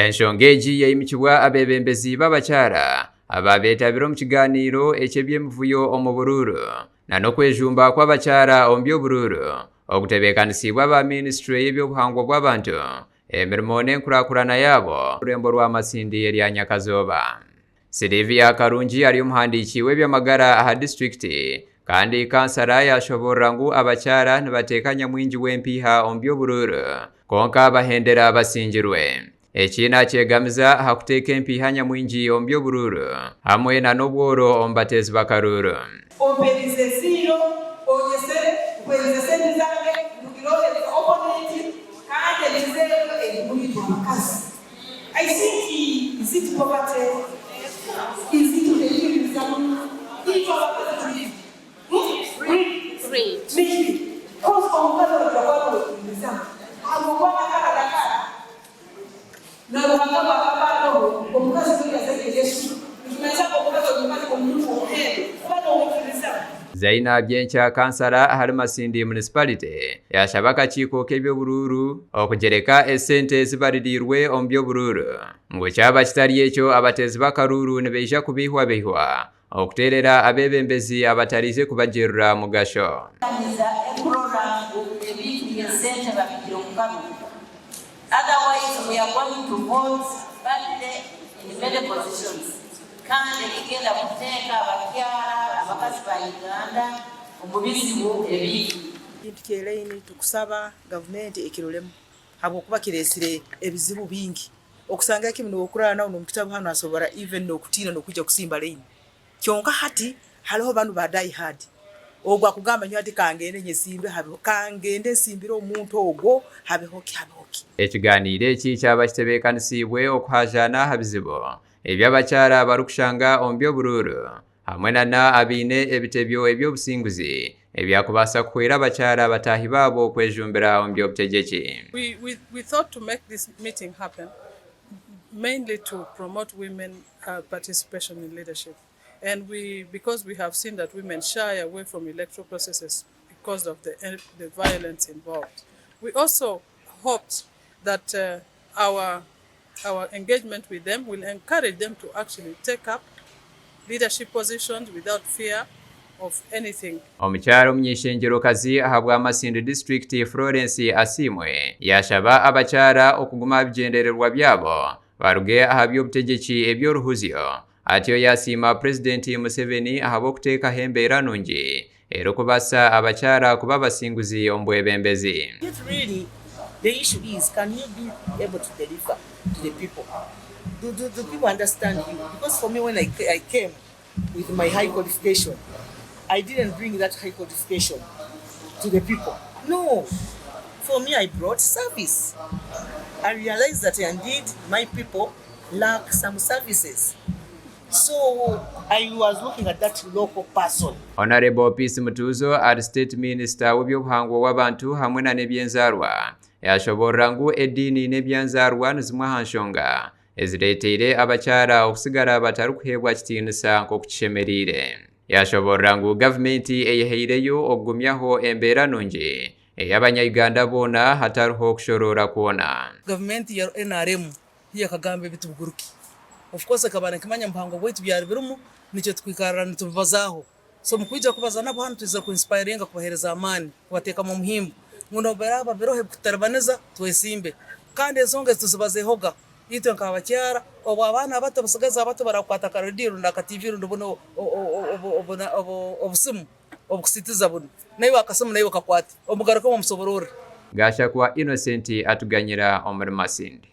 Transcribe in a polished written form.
Enshonga egi yaimukibwa abeebembezi b'abakyara abaabeetabire omu kigaaniiro eky'eby'emivuyo omu buruuru n'okwejumba kw'abakyara omu by'oburuuru okutebeekanisiibwe aba minisitule y'eby'obuhangwa bw'abantu, emirimo n'enkurakurana yaabo omu rurembo rwa Masindi erya Nyakazooba. Sylivia Karungi ari omuhandiiki w'eby'amagara aha disiturikiti kandi kansara yaashoboorora ngu abakyara nibateeka nyamwingi w'empiiha omu by'oburuuru kwonka bahendera basingirwe. Eki naakyegamiza aha kuteeka empiiha nyamwingi omu by'oburuuru hamwe na n'obworo omu bateezi b'akaruuru. Omperize ziiro, onyesere, mpereze sente zange, ndugire ohereze opponent kandi emize egyo eri muri itwe abakazi. I think is it poverty, is it oteikiririzamu, itwe abakazi turi greed, maybe coz omukazi ogira ku ari owekiririzamu ahabw'okuba nakara nakara na Ruhanga bwakaba aroho omukazi niwe yazaire Yesu nikimanyisa ngu omukazi ori mukazi omuntu w'omuhendo kuba nowekiririzamu. Zaina Byenkya kansara ahari Masindi Municipality yashaba akakiiko k'eby'oburuuru okugyereka esente ezibaririirwe omu by'oburuuru ngu kyaba kitari ekyo abateezi b'akaruuru nibaija kubeihwabeihwa okuteerera abeebembezi abatariije kubagirira mugasho. Emiza ekurora ngu ebintu by'esente babigire omu karuru otherwise we are going to vote badly in many positions kandi ekigenda kuteeka abakyara abakazi ba Uganda omu bizibu ebingi. Ekintu ky'elaini tukusaba gavumenti ekirolemu habwokuba kireesire ebizibu bingi. Okusanga kimu n'okurara nawe n'omu kitabu hanu asobora even n'okutiina n'okwija kusimba laini. Kyonka hati haroho banu ba die hard, ogu akugamba nyowe hati kangende nyesimbe habeho, kangende nsimbire omuntu ogwo habeho ki habeho ki. Ekiganiiro eki kyaba kitebeekanisiibwe okuhaajaana aha bizibu ebi abakyara barikushanga omu by'oburuuru hamwe na na abaine ebitebyo eby'obusinguzi ebyakubaasa kuhwera abakyara bataahi baabo kwejumbira omu by'obutegyeki. We, we, we thought to make this meeting happen mainly to promote women uh, participation in leadership. And we, because we have seen that women shy away from electoral processes because of the, the violence involved. We also hoped that uh, our, our engagement with them will encourage them to actually take up leadership positions without fear of anything. Omukyara omuny'eishengyerokazi ahabwa Masindi disiturikiti Florence Asiimwe yaashaba abakyara okuguma aha bigyendererwa byabo baruge aha by'obutegyeki eby'oruhuzyo atyo yaasiima Purezidenti Museveni ahabw'okuteekaho embeera nungi erikubaasisa abakyara kuba abasinguzi omu bwebembezi. It really the issue is can you be able to deliver to the people? Do, do, do people understand you? Because for me when I, I came with my high qualification, I didn't bring that high qualification to the people. No. For me, I brought service. I realized that indeed my people lack some services. So I was looking at that local person. Honourable Peace Mutuuzo ari State Minister w'eby'obuhangwa bw'abantu hamwe na n'eby'enzaarwa yashoboorora ngu ediini n'ebyanzaarwa ni zimwe aha nshonga ezireeteire abakyara okusigara batarikuheebwa kitiinisa nk'oku kishemereire. Yashoboorora ngu gavumenti eyehaireyo okugumyaho embeera nungi ey'abanya-Uganda boona hatariho kushoroora kwona. Gavumenti ya NRM tiyakagamba ebi tubiguruki. Of course ekaba nekimanya mubuhangwa bwaitu byari birimu nikyo tukwikarra nitubibazaaho. So mukwija kubaza nabo hanu twizire ku inspiringa kubahereza amaani, kubatekamu omuhimbo ngu nobubiraba biroho ebikututaribaniza twesimbe. Kandi ensonga ezi tuzibazehoga itwe nk'abakyara obu abaana abato abasigazi abato barakwata aka radio rundi aka TV rundi bunu obusimu obukusitiza bunu naiwe akasimu naiwe kakwate omugarukemu omusobororre. Gashakwa Innocent atuganyira omuri Masindi.